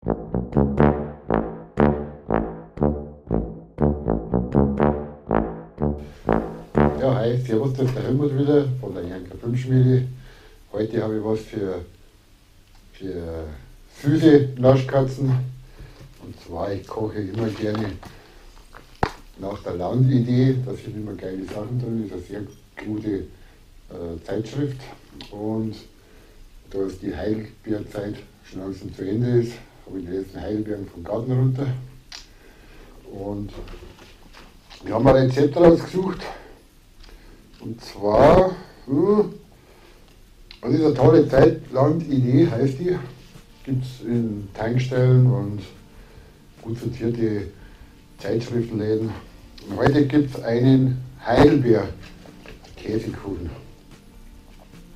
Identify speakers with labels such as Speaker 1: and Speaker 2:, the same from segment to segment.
Speaker 1: Ja, hi, servus, das ist der Helmut wieder von der Janker Filmschmiede. Heute habe ich was für süße Naschkatzen. Und zwar, ich koche immer gerne nach der Landidee, da sind immer geile Sachen drin, ist eine sehr gute Zeitschrift. Und da es die Heidelbeerzeit schon langsam zu Ende ist, habe ich die letzten Heidelbeeren vom Garten runter. Und wir haben ein Rezept rausgesucht. Und zwar, das ist eine tolle Zeit, Landidee heißt die. Gibt's in Tankstellen und gut sortierte Zeitschriftenläden. Und heute gibt's einen Heidelbeer-Käsekuchen.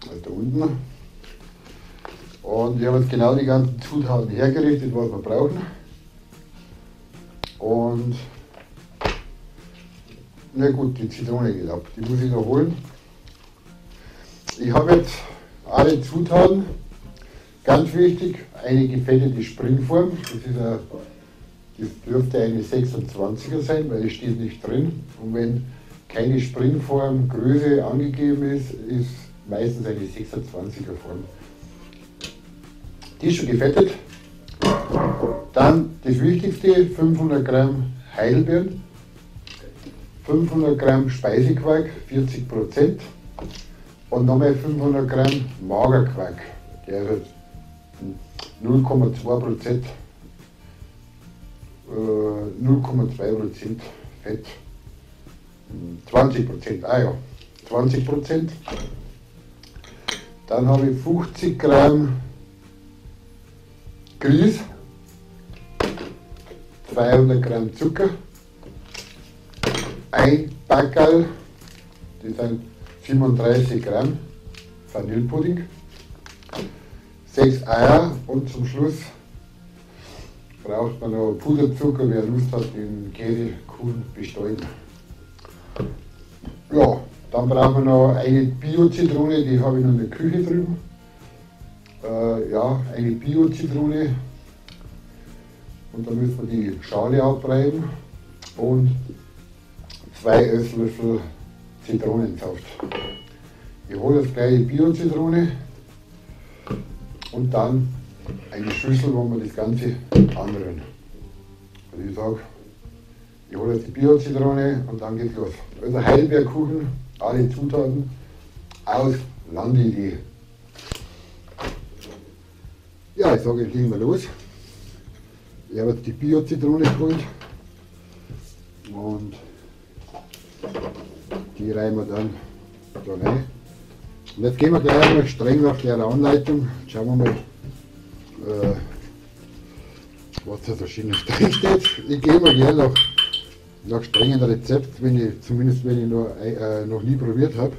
Speaker 1: Also da unten. Und ich habe jetzt genau die ganzen Zutaten hergerichtet, was wir brauchen. Und na gut, die Zitrone geht ab, die muss ich noch holen. Ich habe jetzt alle Zutaten. Ganz wichtig, eine gefettete Springform. Das dürfte eine 26er sein, weil es steht nicht drin. Und wenn keine Springformgröße angegeben ist, ist meistens eine 26er Form. Die ist schon gefettet. Dann das Wichtigste, 500 Gramm Heidelbeeren, 500 Gramm Speisequark, 40% und nochmal 500 Gramm Magerquark, der ist 0,2%, 0,2% Fett, 20%, ah ja, 20%. Dann habe ich 50 Gramm Grieß, 200 Gramm Zucker, ein Packerl, das sind 37 Gramm Vanillepudding, 6 Eier und zum Schluss braucht man noch Puderzucker, wer Lust hat, den Käsekuchen bestäuben. Ja, dann brauchen wir noch eine Bio-Zitrone, die habe ich noch in der Küche drüben. Ja, eine Bio-Zitrone. Und dann müssen wir die Schale abreiben und 2 Esslöffel Zitronensaft. Ich hole jetzt gleich die Bio-Zitrone und dann eine Schüssel, wo wir das Ganze anrühren. Also ich sag, ich hole jetzt die Bio-Zitrone und dann geht's los. Also Heidelbeerkuchen, alle Zutaten aus Landidee. Ja, ich sage, jetzt legen wir los. Ich habe jetzt die Bio-Zitrone geholt und die reiben wir dann da rein. Und jetzt gehen wir gleich einmal streng nach der Anleitung. Schauen wir mal, was da so schön drin steht. Ich gehe immer gerne nach strengen Rezept, zumindest wenn ich noch nie probiert habe,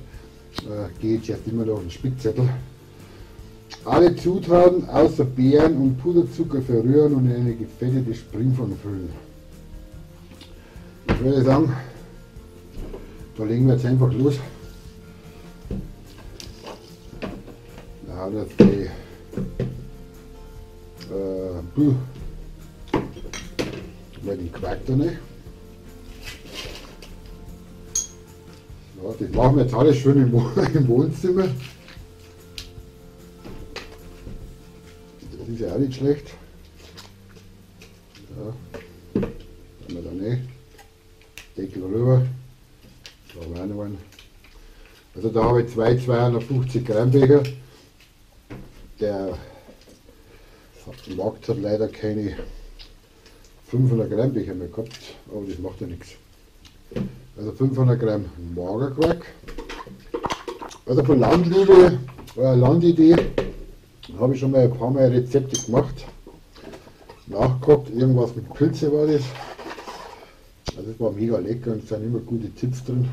Speaker 1: gehe ich erst immer noch auf den Spickzettel. Alle Zutaten außer Beeren und Puderzucker verrühren und in eine gefettete Springform füllen. Ich würde sagen, da legen wir jetzt einfach los. Da haben wir jetzt die mal den Quark da rein. So, das machen wir jetzt alles schön im Wohnzimmer. Das ist ja auch nicht schlecht. Ja, haben wir da nicht. Deckel rüber. Da haben wir auch noch einen. Also da habe ich zwei 250 Gramm Becher. Der Markt hat leider keine 500 Gramm Becher mehr gehabt, aber das macht ja nichts. Also 500 Gramm Magerquark. Also von Landidee habe ich schon mal ein paar Mal Rezepte gemacht. Nachgeguckt, irgendwas mit Pilze war das. Also das war mega lecker und es sind immer gute Tipps drin.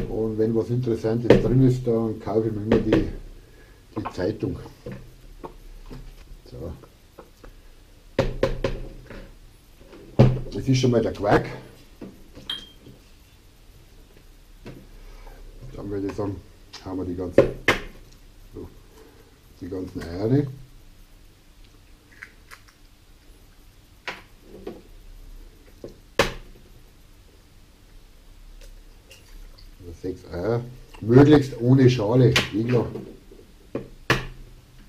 Speaker 1: Und wenn was Interessantes drin ist, dann kaufe ich mir immer die Zeitung. So. Das ist schon mal der Quark. Dann würde ich sagen, haben wir die ganzen Eier rein. 6 Eier. Möglichst ohne Schale, eh klar.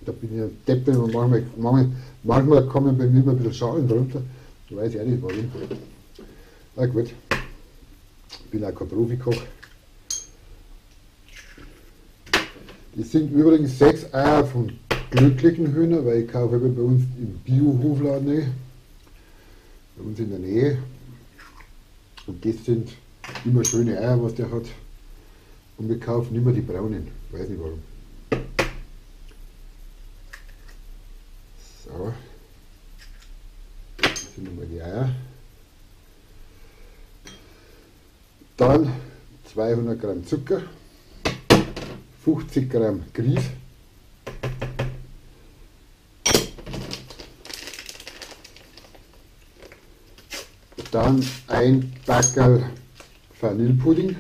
Speaker 1: Da bin ich ein Deppe und manchmal kommen bei mir immer ein bisschen Schalen drunter. Ich weiß ja nicht warum. Na gut, ich bin auch kein Profikoch. Das sind übrigens 6 Eier von glücklichen Hühnern, weil ich kaufe immer bei uns im Bio-Hofladen rein, bei uns in der Nähe. Und das sind immer schöne Eier, was der hat. Und wir kaufen immer die braunen, weiß nicht warum. So, das sind nochmal die Eier. Dann 200 Gramm Zucker, 50 Gramm Grieß, dann ein Backerl Vanillepudding,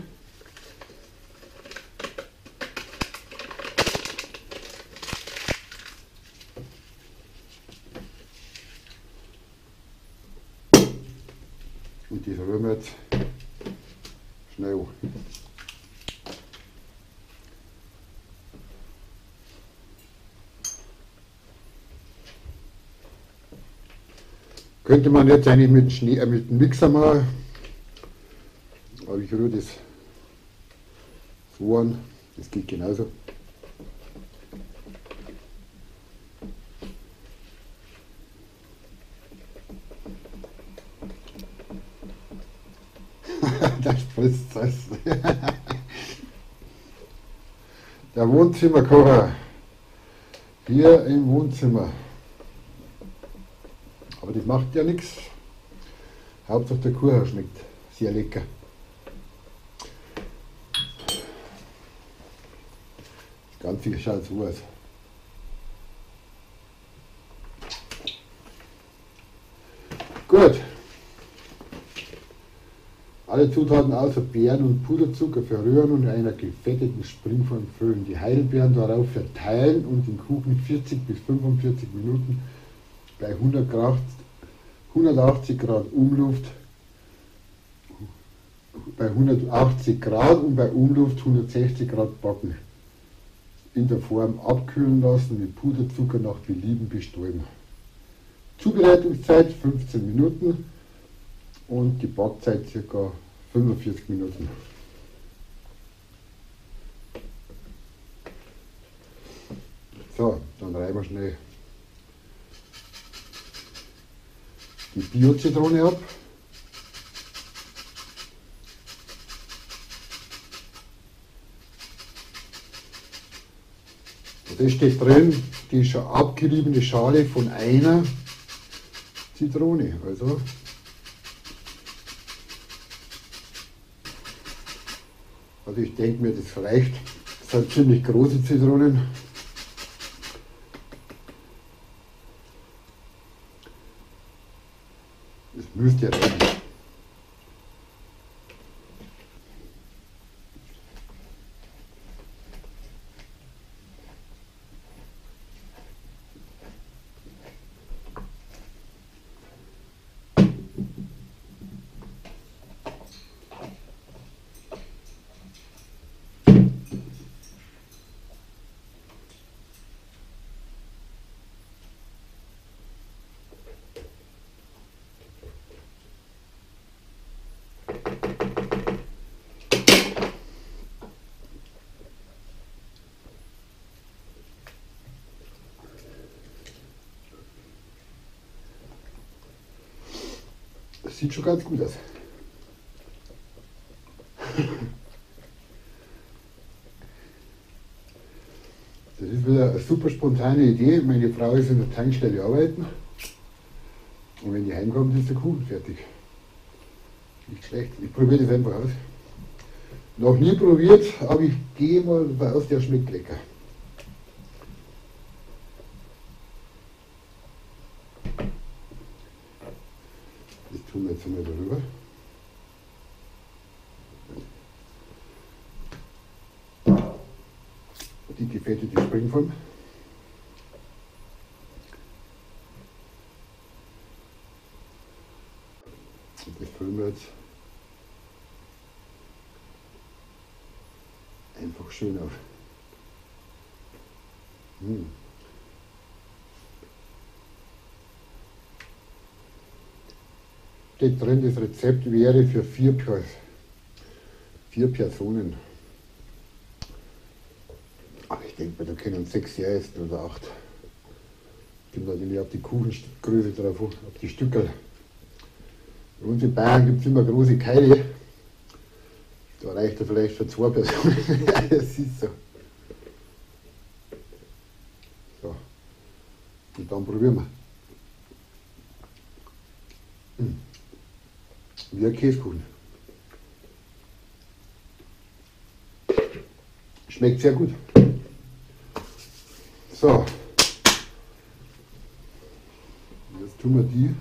Speaker 1: und das rühren wir jetzt schnell an. Könnte man jetzt eigentlich mit dem Mixer machen, aber ich rühre das so an, das geht genauso. Das spritzt alles. Der Wohnzimmerkocher hier im Wohnzimmer. Aber das macht ja nichts. Hauptsache der Kuchen schmeckt sehr lecker. Das Ganze schaut so aus. Gut. Alle Zutaten außer Beeren und Puderzucker verrühren und in einer gefetteten Springform füllen. Die Heidelbeeren darauf verteilen und den Kuchen 40 bis 45 Minuten bei 180 Grad Umluft, bei 180 Grad und bei Umluft 160 Grad backen. In der Form abkühlen lassen, mit Puderzucker nach Belieben bestäuben. Zubereitungszeit 15 Minuten und die Backzeit circa 45 Minuten. So, dann reiben wir schnell die Bio-Zitrone ab. Und das steht drin, die schon abgeriebene Schale von einer Zitrone. Also ich denke mir, das reicht. Das sind ziemlich große Zitronen. Das müsste reichen. Das sieht schon ganz gut aus. Das ist wieder eine super spontane Idee. Meine Frau ist in der Tankstelle arbeiten. Und wenn die heimkommt, ist der Kuchen fertig. Nicht schlecht. Ich probiere das einfach aus. Noch nie probiert, aber ich gehe mal davon aus, der schmeckt lecker. Das tun wir jetzt einmal darüber. Die gefettete Springform. Und das füllen wir jetzt einfach schön auf. Steht drin, das Rezept wäre für vier Personen. Aber ich denke mal, da können 6 essen oder 8. Kommt natürlich auf die Kuchengröße drauf an, auf die Stückerl. Bei uns in Bayern gibt es immer große Keile. Da reicht er vielleicht für 2 Personen. Das ist so. So. Und dann probieren wir. Wie ein Käsekuchen. Schmeckt sehr gut. So. Jetzt tun wir die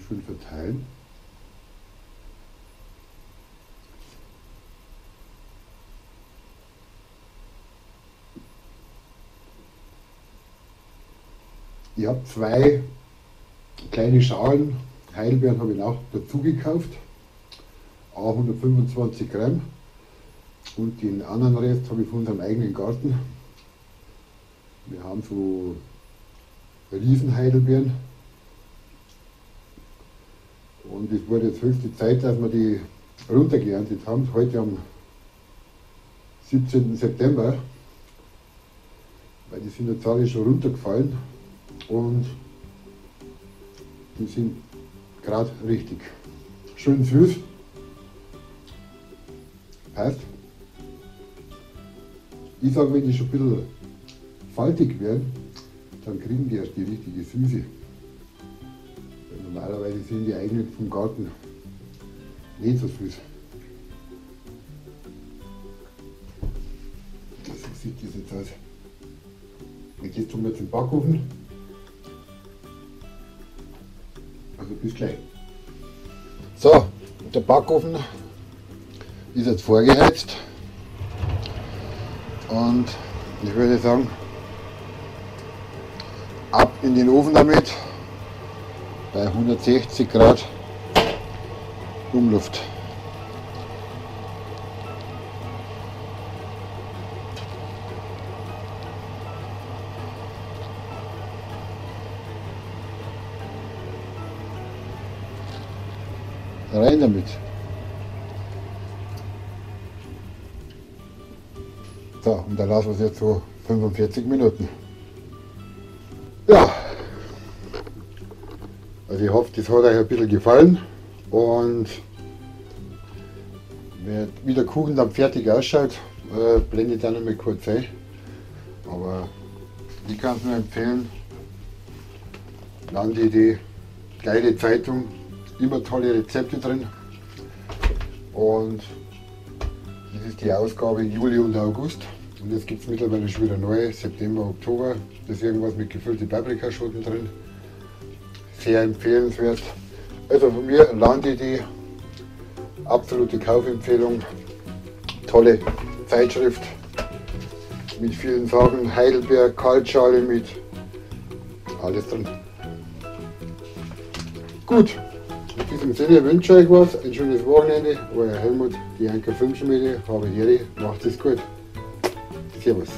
Speaker 1: schön verteilen. Ich habe 2 kleine Schalen Heidelbeeren habe ich auch dazu gekauft, auch 125 Gramm, und den anderen Rest habe ich von unserem eigenen Garten. Wir haben so Riesenheidelbeeren und es wurde jetzt höchste Zeit, dass wir die runtergeerntet haben, heute am 17. September, weil die sind jetzt alle schon runtergefallen und die sind gerade richtig. Schön süß. Passt. Ich sage, wenn die schon ein bisschen faltig werden, dann kriegen die erst die richtige Süße. Weil normalerweise sind die eigentlich vom Garten nicht so süß. So sieht das jetzt aus. Und jetzt tun wir jetzt den Backofen. Also bis gleich. So, der Backofen ist jetzt vorgeheizt und ich würde sagen, ab in den Ofen damit bei 160 Grad Umluft. Rein damit. So, und da lassen wir es jetzt so 45 Minuten. Ja, also ich hoffe, das hat euch ein bisschen gefallen. Und wie der Kuchen dann fertig ausschaut, blende ich dann noch mal kurz ein. Aber ich kann es nur empfehlen. Landidee, geile Zeitung. Immer tolle Rezepte drin und das ist die Ausgabe Juli und August und jetzt gibt es mittlerweile schon wieder neue, September, Oktober, da ist irgendwas mit gefüllten Paprikaschoten drin, sehr empfehlenswert. Also von mir Landidee, absolute Kaufempfehlung, tolle Zeitschrift mit vielen Sachen, Heidelbeer, Kaltschale mit alles drin. Gut. In diesem Sinne wünsche ich euch was, ein schönes Wochenende. Euer Helmut, die Anker Filmschmiede, habe die Ehre, macht es gut. Servus.